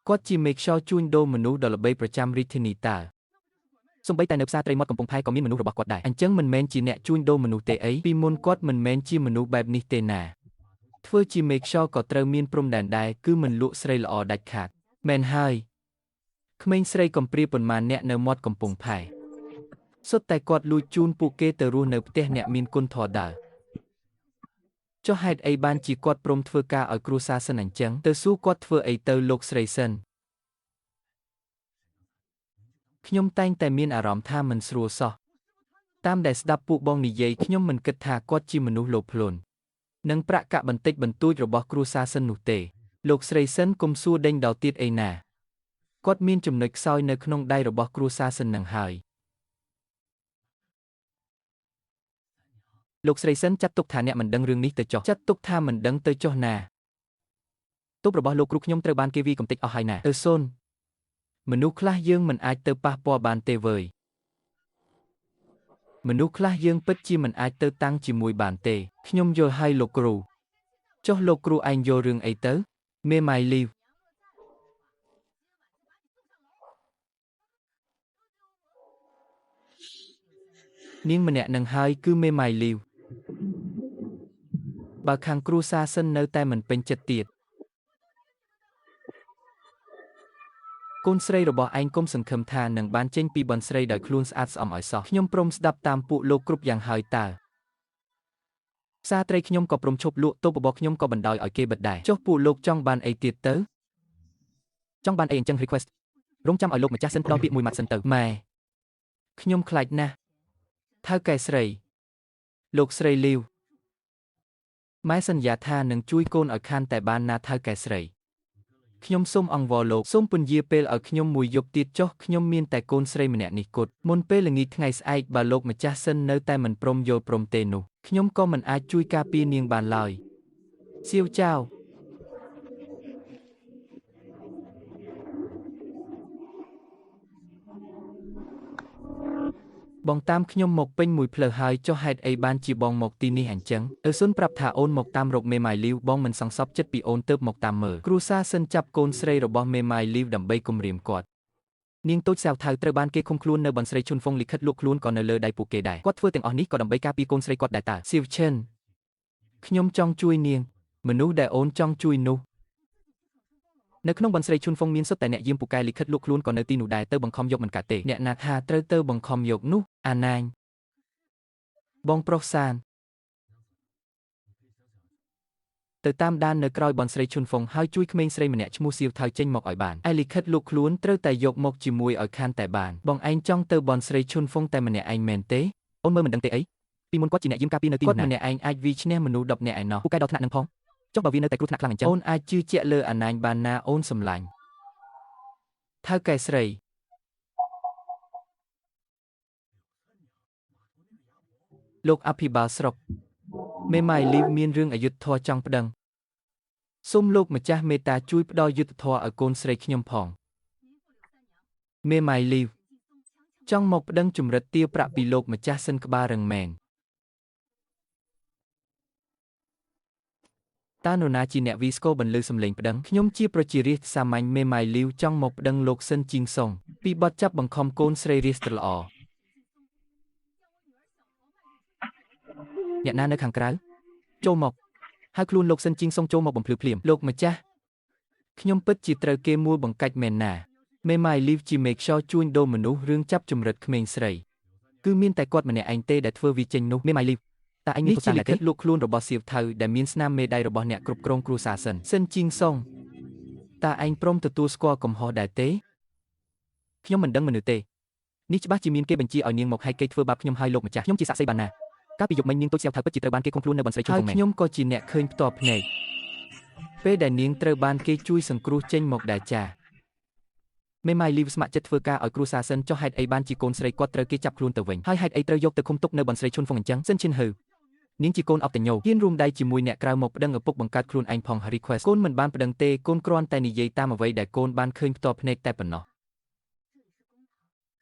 គាត់ជាមេខ្យល់ជួញដូរមនុស្សដ៏ល្បីប្រចាំរាជធានីតើសូម្បីតែនៅផ្សារត្រីមាត់កំពង់ផែក៏មានមនុស្សរបស់គាត់ដែរអញ្ចឹងមិនមែនជាអ្នកជួញដូរមនុស្សទេអីពីមុនគាត់មិនមែនជាមនុស្សបែបនេះទេណាធ្វើជាមេខ្យល់ក៏ត្រូវមានព្រំដែនដែរគឺមិនលក់ស្រីល្អដាច់ខាតមែនហើយក្មេងស្រីកំព្រាប៉ុន្មានអ្នកនៅមាត់កំពង់ផែសុទ្ធតែគាត់លួចជូនពួកគេទៅរស់នៅផ្ទះអ្នកមានគុណធម៌ដើចុះហេតុអីបានជាគាត់ព្រមធ្វើការឲ្យគ្រួសារសិនអញ្ចឹងទៅសួរគាត់ធ្វើអីទៅលោកស្រីសិនខ្ញុំតែងតែមានអារម្មណ៍ថាមិនស្រួលសោះតាមដែលស្ដាប់ពួកបងនិយាយខ្ញុំមិនគិតថាគាត់ជាមនុស្សលោភលន់និងប្រាក់កាក់បន្តិចបន្តួចរបស់គ្រួសារសិននោះទេលោកស្រីសិនគុំសួរដេញដល់ទៀតអីណាគាត់មានចំណុចខ្សោយនៅក្នុងដៃរបស់គ្រួសារសិននឹងហើយលោកស្រីសិនចាត់ទុកថាអ្នកមិនដឹងរឿងនេះទៅចុះចាត់ទុកថាមិនដឹងទៅចុះណាទប់របស់លោកគ្រូខ្ញុំត្រូវបានគេវាយកំទេចអស់ហើយណាអឺសូនមនុស្សខ្លះយើងមិនអាចទៅប៉ះពាល់បានទេវើយមនុស្សខ្លះយើងពិតជាមិនអាចទៅតាំងជាមួយបានទេខ្ញុំយល់ហើយលោកគ្រូចុះលោកគ្រូឯងយល់រឿងអីទៅមេម៉ាយលីវនាងម្នាក់នឹងហើយគឺមេម៉ាយលីវបើខាងគ្រួសារសិននៅតែមិនពេញចិត្តទៀតកូនស្រីរបស់ឯងគុំសង្ឃឹមថានឹងបានចេញពីបន្ស្រីដោយខ្លួនស្អាតស្អំឲ្យសោះខ្ញុំព្រមស្ដាប់តាមពួកលោកគ្រប់យ៉ាងហើយតើផ្សារត្រីខ្ញុំក៏ព្រមឈប់លក់តូបរបស់ខ្ញុំក៏បណ្ដោយឲ្យគេបិទដែរចុះពួកលោកចង់បានអីទៀតទៅចង់បានអីអញ្ចឹង request រងចាំឲ្យលោកម្ចាស់សិនផ្ដល់ពាក្យមួយម៉ាត់សិនទៅម៉ែខ្ញុំខ្លាចណាស់ថៅកែស្រីលោកស្រីលីវម៉ែសន្យាថានឹងជួយកូនឲ្យខានតែបានណាថៅកែស្រីខ្ញុំសូមអង្វរលោកសូមពន្យាពេលឲ្យខ្ញុំមួយយប់ទៀតចុះខ្ញុំមានតែកូនស្រីម្នាក់នេះគត់មុនពេលល្ងាចថ្ងៃស្អែកបើលោកម្ចាស់សិននៅតែមិនព្រមយល់ព្រមទេនោះខ្ញុំក៏មិនអាចជួយការពារនាងបានឡើយសៀវចៅបងតាមខ្ញុំមកពេញមួយផ្លូវហើយចុះហេតុអីបានជាបងមកទីនេះអញ្ចឹងអឺស៊ុនប្រាប់ថាអូនមកតាមរកមេម៉ាយលីវបងមិនសង្សពចិត្តពីអូនទើបមកតាមមើលគ្រួសារសិនចាប់កូនស្រីរបស់មេម៉ាយលីវដើម្បីគំរាមគាត់នាងតូចសាវថៅត្រូវបានគេឃុំខ្លួននៅបន្ស្រីឈុនហ្វុងលិខិតលក់ខ្លួនក៏នៅលើដៃពួកគេដែរគាត់ធ្វើទាំងអស់នេះក៏ដើម្បីការពារកូនស្រីគាត់ដែរតើសៀវឈិនខ្ញុំចង់ជួយនាងមនុស្សដែលអូនចង់ជួយនោះនៅក្នុងបន្ស្រីឈុនហ្វុងមានសុទ្ធតែអ្នកយាមពូកែលិខិតលក់ខ្លួនក៏នៅទីនោះដែរទៅបង្ខំយកមិនកើតទេអ្នកណាថាត្រូវទៅបង្ខំយកនោះអាណាញបងប្រុសសានទៅតាមដាននៅក្រោយបន្ស្រីឈុនហ្វុងហើយជួយក្មេងស្រីម្នាក់ឈ្មោះសៀវថៅចេញមកឲ្យបានឯលិខិតលក់ខ្លួនត្រូវតែយកមកជាមួយឲ្យខានតែបានបងឯងចង់ទៅបន្ស្រីឈុនហ្វុងតែម្នាក់ឯងមែនទេអូនមើលមិនដឹងទេអីពីមុនគាត់ជាអ្នកយាមការពារនៅទីនោះគាត់ម្នាក់ឯងអាចវាយឈ្នះមនុស្ស10នាក់ឯណោះពូកែដល់ថ្នាក់នឹងផងចុះបើវានៅតែគ្រោះថ្នាក់ខ្លាំងអញ្ចឹងអូនអាចជឿជាក់លើអាណាញបានណាអូនសម្លាញ់ថៅកែស្រីលោកអភិបាលស្រុកមេម៉ាយលីវមានរឿងអយុត្តិធម៌ចង់ប្តឹងសូមលោកម្ចាស់មេត្តាជួយផ្ដល់យុត្តិធម៌ឲ្យកូនស្រីខ្ញុំផងមេម៉ាយលីវចង់មកប្តឹងជំរិតទារប្រាក់ពីលោកម្ចាស់សិនក្បាលរឹងមែនតើនរណាជាអ្នកវីស្កូបន្លឺសំឡេងប្តឹងខ្ញុំជាប្រជារាស្ត្រសាមញ្ញមេម៉ាយលីវចង់មកប្តឹងលោកសិនជីងសុងពីបទចាប់បង្ខំកូនស្រីរាស្ត្រល្អអ្នកណានៅខាងក្រៅចូលមកហើយខ្លួនលោកសិនជីងសុងចូលមកបំភ្លឺភ្លាមលោកម្ចាស់ខ្ញុំពិតជាត្រូវគេមួលបង្កាច់មែនណាមេម៉ាយលីវជាមេខ្យល់ជួញដូរមនុស្សរឿងចាប់ជំរិតក្មេងស្រីគឺមានតែគាត់ម្នាក់ឯងទេដែលធ្វើវាចេញនោះមេម៉ាយលីវតើឯងនេះជាលិខិតលក់ខ្លួនរបស់សៀវថៅដែលមានស្នាមមេដៃរបស់អ្នកគ្រប់គ្រងគ្រួសារសិនសិនជីងសុងតើឯងព្រមទទួលស្គាល់កំហុសដែរទេខ្ញុំមិនដឹងមនុស្សទេនេះច្បាស់ជាមានគេបញ្ជាឲ្យនាងមកហែកគេធ្វើបាបខ្ញុំហើយលោកម្ចាស់ខ្ញុំជាសាក្សីបានណាកាលពីយប់មិញនាងតូចសៀវថៅពិតជាត្រូវបានគេឃុំខ្លួននៅបន្ស្រីឈុនហ្វុងមែនហើយខ្ញុំក៏ជាអ្នកឃើញផ្ទាល់ភ្នែកពេលដែលនាងត្រូវបានគេជួយសង្គ្រោះចេញមកដែរចាមេម៉ាយលីវស្ម័គ្រចិត្តធ្វើការឲ្យគ្រួសារសិនចុះហេតុអីបានជាកូនស្រីគាត់ត្រូវគេចាប់ខ្លួនទៅវិញហើយហេតុអីត្រូវយកទៅឃុំទុកនៅបន្ស្រីឈុនហ្វុងអញ្ចឹងសិនឈិនហឺនាងជាកូនអបតញ្ញោហ៊ានរួមដៃជាមួយអ្នកក្រៅមកប្តឹងឪពុកបង្កើតខ្លួនឯងផង request កូនមិនបានប្តឹងទេកូនគ្រាន់តែនិយាយតាមអ្វីដែលកូនបានឃើញផ្ទាល់ភ្នែកតែប៉ុណ្ណោះ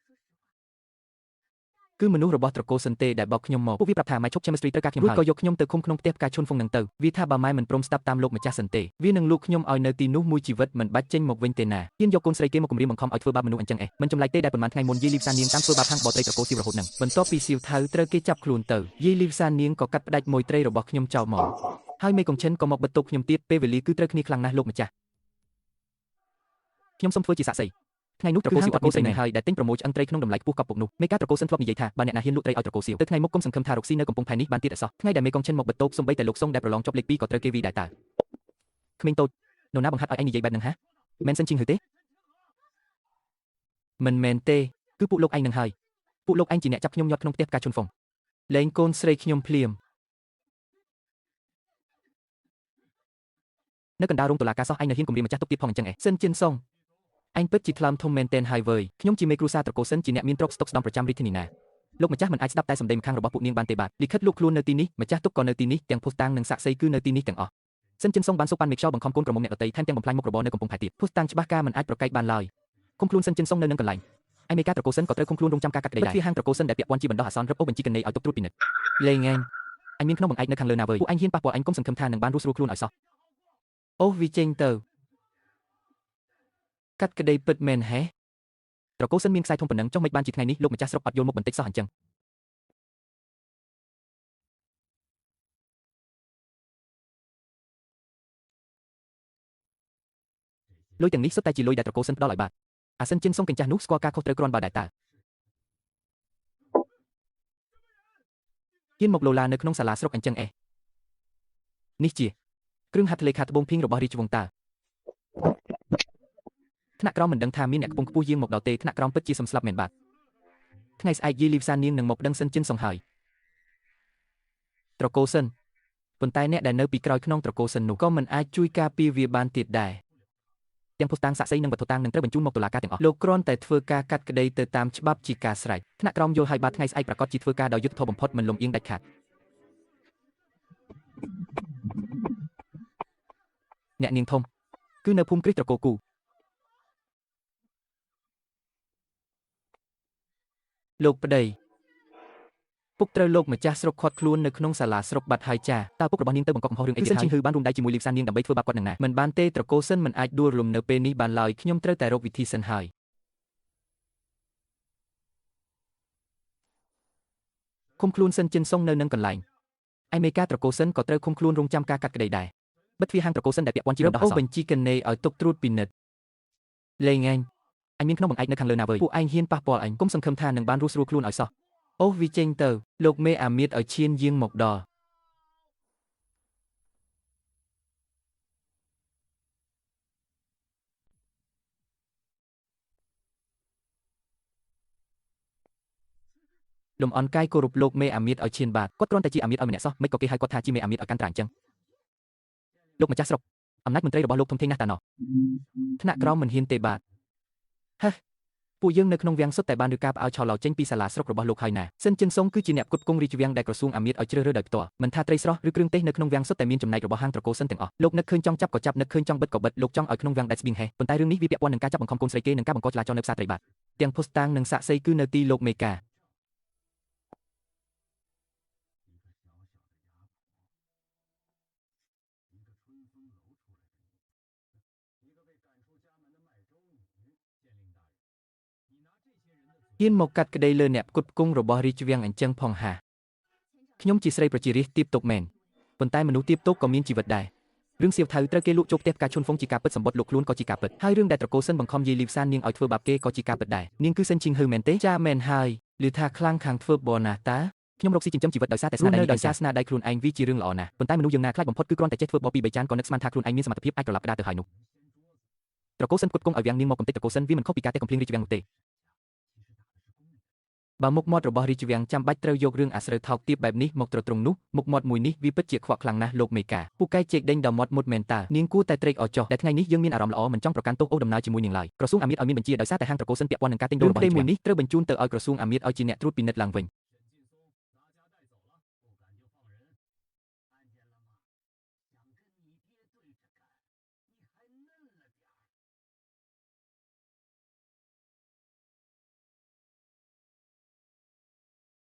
គឺមនុស្សរបស់ត្រកូលសិនទេដែលបោកខ្ញុំមកពួកវាប្រាប់ថាម៉ែឈប់ chemistry ត្រូវការខ្ញុំហើយរួចក៏យកខ្ញុំទៅឃុំក្នុងផ្ទះផ្កាឈុនហ្វុងនឹងទៅវាថាបើម៉ែមិនព្រមស្ដាប់តាមលោកម្ចាស់សិនទេវានឹងលួចខ្ញុំឲ្យនៅទីនោះមួយជីវិតមិនបាច់ចេញមកវិញទេណាហ៊ានយកកូនស្រីគេមកគំរាមបង្ខំឲ្យធ្វើបាបមនុស្សអញ្ចឹងអេមិនចម្លែកទេដែលប៉ុន្មានថ្ងៃមុនយាយលីវសាននាងតាមធ្វើបាបហាងបត្រីត្រកូលស៊ីវរហូតនឹងបន្ទាប់ពីស៊ីវថៅត្រូវគេចាប់ខ្លួនទៅយាយលីវសាននាងក៏កាត់ផ្ដាច់មួយត្រីរបស់ខ្ញុំចោលមកហើយមេកុងឈិនក៏មកបិទទប់ខ្ញុំទៀតពេលវេលាគឺត្រូវគ្នាខ្លាំងណាស់លោកម្ចាស់ខ្ញុំសូមធ្វើជាសាក្សីថ្ងៃនោះត្រកូលស៊ីវអត់កូនស្រីនឹងហើយដែលទិញប្រមូលឆ្អឹងត្រីក្នុងតម្លៃខ្ពស់កប់ពុកនោះមេការត្រកូលសិនធ្លាប់និយាយថាបើអ្នកណាហ៊ានលក់ត្រីឲ្យត្រកូលស៊ីវទៅថ្ងៃមុខគុំសង្ឃឹមថារកស៊ីនៅកំពង់ផែនេះបានទៀតអសោះថ្ងៃដែលមេកុងឈិនមកបិទតូបសំបីតែលោកសុងដែលប្រឡងចប់លេខ2ក៏ត្រូវគេវីដែរតើក្មេងតូចនរណាបង្ហាត់ឲ្យឯងនិយាយបែបហ្នឹងហាមែនសិនជាងហឺទេមិនមែនទេគឺពួកលោកឯងនឹងហើយពួកលោកឯងជាអ្នកចាប់ខ្ញុំញាត់ក្នុងផ្ទះផ្កាឈុនហ្វុងលែងកូនស្រីខ្ញុំភ្លាមនៅកណ្ដាលរោងតុលាការសោះឯងនៅហ៊ានគំរាមម្ចាស់ទុកទៀតផងអញ្ចឹងឯងសិនជិនសុងអញពិតជាថ្លើមធំមែនទែនហើយវើយខ្ញុំជាមេគ្រួសារត្រកូលសិនជាអ្នកមានទ្រព្យស្តុកស្ដំប្រចាំរាជធានីណាលោកម្ចាស់មិនអាចស្ដាប់តែសម្ដីម្ខាងរបស់ពួកនាងបានទេបាទលិខិតលោកខ្លួននៅទីនេះម្ចាស់ទុកក៏នៅទីនេះទាំងភស្តុតាងនិងសាក្សីគឺនៅទីនេះទាំងអស់សិនជិនសុងបានសូកប៉ាន់មេខ្យល់បង្ខំកូនក្រមុំអ្នកដទៃថែមទាំងបំផ្លាញមុខរបរនៅកំពង់ផែទៀតភស្តុតាងច្បាស់ការមិនអាចប្រកែកបានឡើយឃុំខ្លួនសិនជិនសុងនៅនឹងកន្លែងឯមេការត្រកូលសិនក៏ត្រូវឃុំខ្លួនរងចាំការកាត់ក្តីដែរទ្វារហាងត្រកូលសិនដែលពាក់ព័ន្ធជាបណ្ដោះអាសន្នរឹបអូសបញ្ជីកណីឲ្យទុកត្រួតពិនិត្យលេងឯងអញមានក្នុងបង្អែកនៅខាងលើណាវើយពួកអញហ៊ានប៉ះពាល់អញគុំសង្ឃឹមថានឹងបានរស់ស្រួលខ្លួនឲ្យសោះអូវាចេញទៅកាត់ក្តីពិតមែនហេត្រកូលសិនមានខ្សែធំប៉ុណ្ណឹងចុះមិនបានជាថ្ងៃនេះលោកម្ចាស់ស្រុកអត់យល់មុខបន្តិចសោះអញ្ចឹងលុយទាំងនេះសុទ្ធតែជាលុយដែលត្រកូលសិនផ្ដល់ឲ្យបាទអាសិនជិនសុងកញ្ចាស់នោះស្គាល់ការខុសត្រូវគ្រាន់បើដែរតើហ៊ានមកលោឡានៅក្នុងសាលាស្រុកអញ្ចឹងអេនេះជាគ្រឿងហត្ថលេខាត្បូងភីងរបស់រាជវង្សតើថ្នាក់ក្រោមមិនដឹងថាមានអ្នកខ្ពង់ខ្ពស់យាងមកដល់ទេថ្នាក់ក្រោមពិតជាសំស្លាប់មែនបាទថ្ងៃស្អែកយីលីវសាននាងនឹងមកប្តឹងសិនជិនសុងហើយត្រកូលសិនប៉ុន្តែអ្នកដែលនៅពីក្រោយក្នុងត្រកូលសិននោះក៏មិនអាចជួយការពារវាបានទៀតដែរទាំងភស្តុតាងសាក្សីនិងវត្ថុតាងនឹងត្រូវបញ្ជូនមកតុលាការទាំងអស់លោកគ្រាន់តែធ្វើការកាត់ក្តីទៅតាមច្បាប់ជាការស្រេចថ្នាក់ក្រោមយល់ហើយបាទថ្ងៃស្អែកប្រាកដជាធ្វើការដោយយុត្តិធម៌បំផុតមិនលំអៀងដាច់ខាតអ្នកនាងធំគឺនៅភូមិគ្រិស្តត្រកូលគូលោកប្តីពុកត្រូវលោកម្ចាស់ស្រុកខាត់ខ្លួននៅក្នុងសាលាស្រុកបាត់ហើយចាតើពុករបស់នាងទៅបង្កកំហុសរឿងអីទៀតហើយសិនជិងហឺបានរួមដៃជាមួយលីវសាននាងដើម្បីធ្វើបាបគាត់នឹងណាមិនបានទេត្រកូលសិនមិនអាចដួលរលំនៅពេលនេះបានឡើយខ្ញុំត្រូវតែរកវិធីសិនហើយឃុំខ្លួនសិនជិនសុងនៅនឹងកន្លែងឯមេការត្រកូលសិនក៏ត្រូវឃុំខ្លួនរងចាំការកាត់ក្តីដែរបិទទ្វារហាងត្រកូលសិនដែលពាក់ព័ន្ធជាបណ្ដោះអាសន្នបញ្ជីកណេឲ្យទុកត្រួតពិនិត្យលេងឯងអញមានក្នុងបង្អែកនៅខាងលើណាវើយពួកឯងហ៊ានប៉ះពាល់អញគុំសង្ឃឹមថានឹងបានរស់ស្រួលខ្លួនឲ្យសោះអូវាចេញទៅលោកមេអាមៀតឲ្យឈានយាងមកដល់លំអន់កាយគោរពលោកមេអាមៀតឲ្យឈានបាទគាត់គ្រាន់តែជាអាមៀតឲ្យម្នាក់សោះមិនក៏គេហៅគាត់ថាជាមេអាមៀតឲ្យកាន់ត្រាអញ្ចឹងលោកម្ចាស់ស្រុកអំណាចមន្ត្រីរបស់លោកធំធេងណាស់តាណោះថ្នាក់ក្រោមមិនហ៊ានទេបាទហេពួកយើងនៅក្នុងវាំងសុទ្ធតែបានឬការផ្អើលឆោឡោចេញពីសាលាស្រុករបស់លោកហើយណាសិនជិនសុងគឺជាអ្នកផ្គត់ផ្គង់រាជវាំងដែលក្រសួងអាមៀតឲ្យជ្រើសរើសដោយផ្ទាល់មិនថាត្រីស្រស់ឬគ្រឿងទេសនៅក្នុងវាំងសុទ្ធតែមានចំណែករបស់ហាងត្រកូលសិនទាំងអស់លោកនឹកឃើញចង់ចាប់ក៏ចាប់នឹកឃើញចង់បិទក៏បិទលោកចង់ឲ្យក្នុងវាំងដែលស្បៀងហេះប៉ុន្តែរឿងនេះវាពាក់ព័ន្ធនឹងការចាប់បង្ខំកូនស្រីគេនិងការបង្កចលាចលនៅផ្សារត្រីបាទទាំងភស្តុតាងនិងសាក្សីគឺនៅទីលោកមេកាហ៊ានមកកាត់ក្តីលើអ្នកផ្គត់ផ្គង់របស់រាជវាំងអញ្ចឹងផងហាខ្ញុំជាស្រីប្រជារាស្ត្រទៀបទុកមែនប៉ុន្តែមនុស្សទៀបទុកក៏មានជីវិតដែររឿងសៀវថៅត្រូវគេលក់ចូលផ្ទះផ្កាឈុនហ្វុងជាការពិតសម្បត្តិលោកខ្លួនក៏ជាការពិតហើយរឿងដែលត្រកូលសិនបង្ខំយាយលីវសាននាងឲ្យធ្វើបាបគេក៏ជាការពិតដែរនាងគឺសិនឈីងហឺមែនទេចាមែនហើយឬថាខ្លាំងខាងធ្វើបរណាស់តាខ្ញុំរកស៊ីចិញ្ចឹមជីវិតដោយសារតែស្នាដៃដោយសារស្នាដៃខ្លួនឯងវាជារឿងល្អណាស់ប៉ុន្តែមនុស្សយ៉ាងណាខ្លាចបំផុតគឺគ្រាន់តែចេះធ្វើបពី3ចានក៏នឹកស្មានថាខ្លួនឯងមានសមត្ថភាពអាចត្រឡប់ក្តារទៅហើយនោះត្រកូលសិនផ្គត់ផ្គង់ឲ្យវាំងនាងមកកំទេចត្រកូលសិនវាមិនខុសពីការតែកំភ្លៀងរាជវាំងនោះទេបើមុខមាត់របស់រាជវាំងចាំបាច់ត្រូវយករឿងអាស្រូវថោកទាបបែបនេះមកទ្រទ្រង់នោះមុខមាត់មួយនេះវាពិតជាខ្វក់ខ្លាំងណាស់លោកមេកាពូកែជែកដេញដល់មាត់មុតមែនតើនាងគួរតែត្រេកអរចុះដែលថ្ងៃនេះយើងមានអារម្មណ៍ល្អមិនចង់ប្រកាន់ទោសអូសដំណើរជាមួយនាងឡើយក្រសួងអាមៀតឲ្យមានបញ្ជាដោយសារតែហាងត្រកូលសិនពាក់ព័ន្ធនឹងការទិញដូររបស់រាជវាំងមួយនេះត្រូវបញ្ជូនទៅឲ្យក្រសួងអាមៀតឲ្យជាអ្នកត្រួតពិនិត្យឡើងវិញ